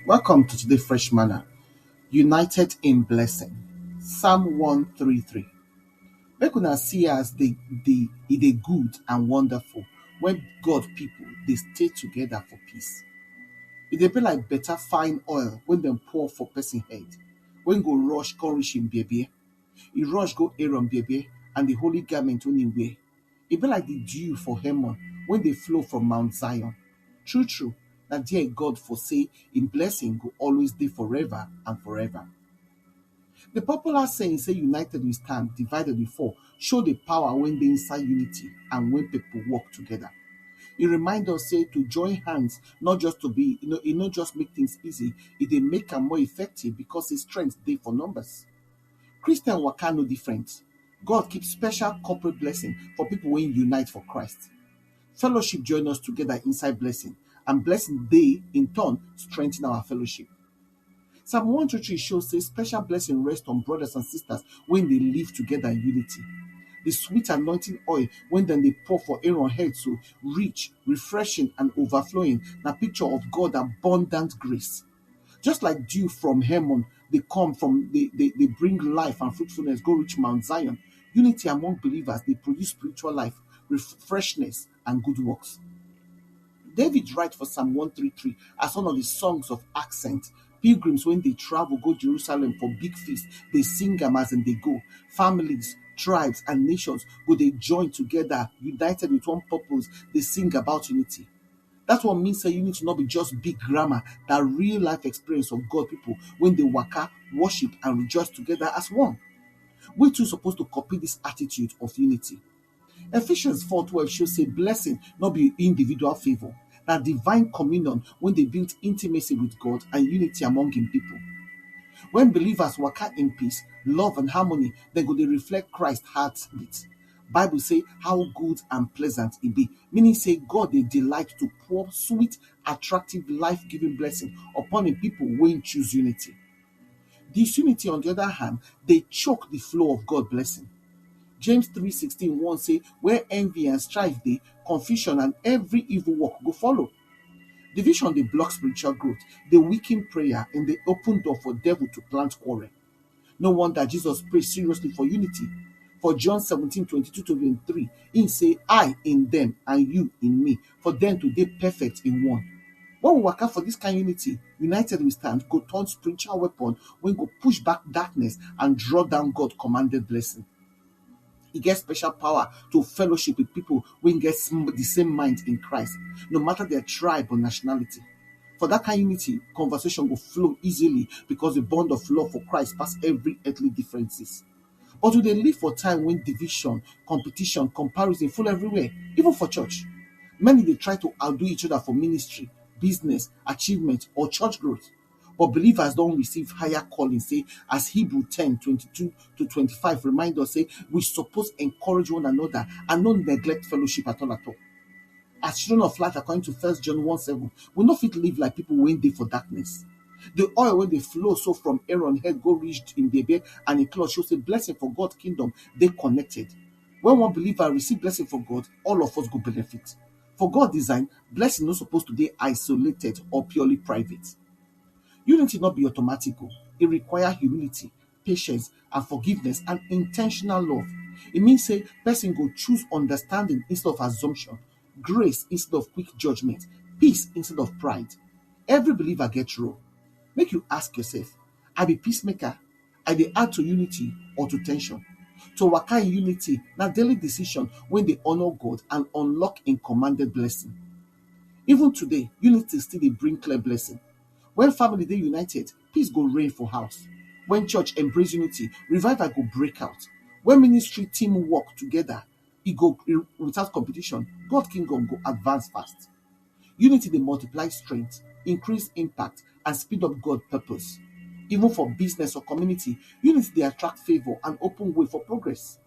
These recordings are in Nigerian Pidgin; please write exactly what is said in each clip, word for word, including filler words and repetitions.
Welcome to today Fresh Manna, United in Blessing, Psalm one three three. Make una see as the, the, e dey good and wonderful when God people dey stay together for peace. E dey be like better fine oil when dem pour for person head, when go rush come reach him bebe. E rush go Aaron bebe and the holy garment when he wear. E be like the dew for Hermon when dey flow from Mount Zion. True, true, na there God for say him blessing go always dey forever and forever. The popular saying say united we stand, divided we fall show the power when dey inside unity and when people work together. E remind us say to join hands not just to be, you know, e no just make things easy, e dey make am more effective because his strength dey for numbers. Christian waka no different. God keep special corporate blessing for people wey unite for Christ. Fellowship join us together inside blessing, and blessing dey in turn strengthen our fellowship. Psalm one two three show say special blessing rest on brothers and sisters when they live together in unity. The sweet anointing oil when dem dey pour for Aaron head so rich, refreshing, and overflowing na picture of God abundant grace. Just like dew from Hermon, they come from they, they, they bring life and fruitfulness, go reach Mount Zion. Unity among believers, they produce spiritual life, refreshness, and good works. David write for Psalm one three three as one of the songs of accent. Pilgrims when they travel go Jerusalem for big feast, they sing am as in they go. Families, tribes, and nations go they join together, united with one purpose. They sing about unity. That one means that unity not be just big grammar, that real life experience of God people when they waka, worship, and rejoice together as one. We too supposed to copy this attitude of unity. Ephesians four twelve shows say blessing not be individual favor, na divine communion when they build intimacy with God and unity among him people. When believers waka in peace, love, and harmony, they go they reflect Christ heartbeat. Bible say how good and pleasant it be, meaning say God they delight to pour sweet, attractive, life-giving blessing upon the people when choose unity. Disunity, on the other hand, they choke the flow of God blessing. James three sixteen one say, where envy and strife dey, confusion and every evil work go follow. Division dey block spiritual growth, dey weaken prayer, and dey open door for devil to plant quarrel. No wonder Jesus pray seriously for unity. For John seventeen twenty-two to twenty-three, he say, I in them and you in me, for them to dey perfect in one. When we waka for this kind unity, united we stand, go turn spiritual weapon when go push back darkness and draw down God commanded blessing. E get special power to fellowship with people wey get sm- the same mind in Christ, no matter their tribe or nationality. For that kind unity, conversation will flow easily because the bond of love for Christ pass every earthly differences. But we dey live for time when division, competition, comparison full everywhere, even for church. Many dey try to outdo each other for ministry, business, achievement, or church growth. But believers don't receive higher calling, say as Hebrew ten twenty-two to twenty-five remind us, say we suppose encourage one another and not neglect fellowship at all at all. As children of light, according to First John one seven, we no fit live like people wey dey for darkness. The oil when they flow so from Aaron head go reach in the bed and in cloth shows a blessing for God kingdom. They connected. When one believer receive blessing for God, all of us go benefit. For God design, blessing not supposed to be isolated or purely private. Unity not be automatic. Oh. It require humility, patience, and forgiveness and intentional love. It means say person go choose understanding instead of assumption, grace instead of quick judgment, peace instead of pride. Every believer get role. Make you ask yourself, I be peacemaker, I dey add to unity or to tension? To waka in unity na daily decision when they honor God and unlock in commanded blessing. Even today, unity still dey bring clear blessing. When family dey united, peace go reign for house. When church embrace unity, revival go break out. When ministry team work together, e go without competition, God kingdom go advance fast. Unity dey multiply strength, increase impact, and speed up God purpose. Even for business or community, unity dey attract favor and open way for progress.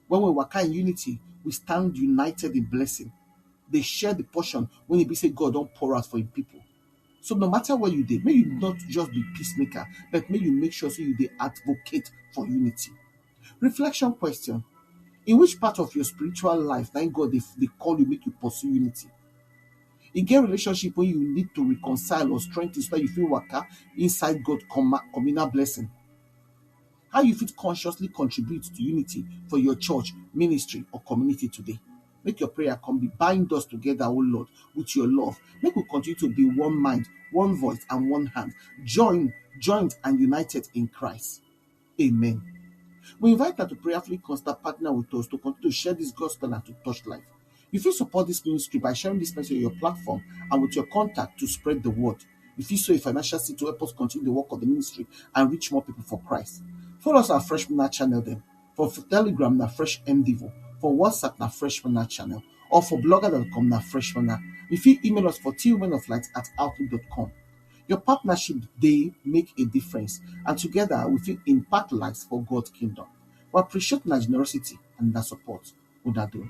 When we waka in unity, we stand united in blessing. They share the portion when e be say God don't pour out for him people. So no matter where you dey, may you not just be peacemaker, but may you make sure so you dey advocate for unity. Reflection question. In which part of your spiritual life that God they, they call you make you pursue unity? E get relationship wey you need to reconcile or strengthen so that you fit waka inside God comma- communal blessing. How you fit consciously contribute to unity for your church, ministry, or community today? Make your prayer come be bind us together, O Lord, with your love. Make we continue to be one mind, one voice, and one hand, joined, joined, and united in Christ. Amen. We invite you to prayerfully consider partner with us to continue to share this gospel and to touch life. You fit support this ministry by sharing this message on your platform and with your contact to spread the word. You fit sow a financial seed to help us continue the work of the ministry and reach more people for Christ. Follow us on Fresh Manna channel dem. For f- Telegram na Fresh M Devo, for WhatsApp na Fresh Manna channel, or for blogger dot com na Fresh Manna. You fit email us for twomenoflight at outlook dot com. Your partnership dey make a difference, and together we fit impact lives for God kingdom. We appreciate una generosity and una support. Una do.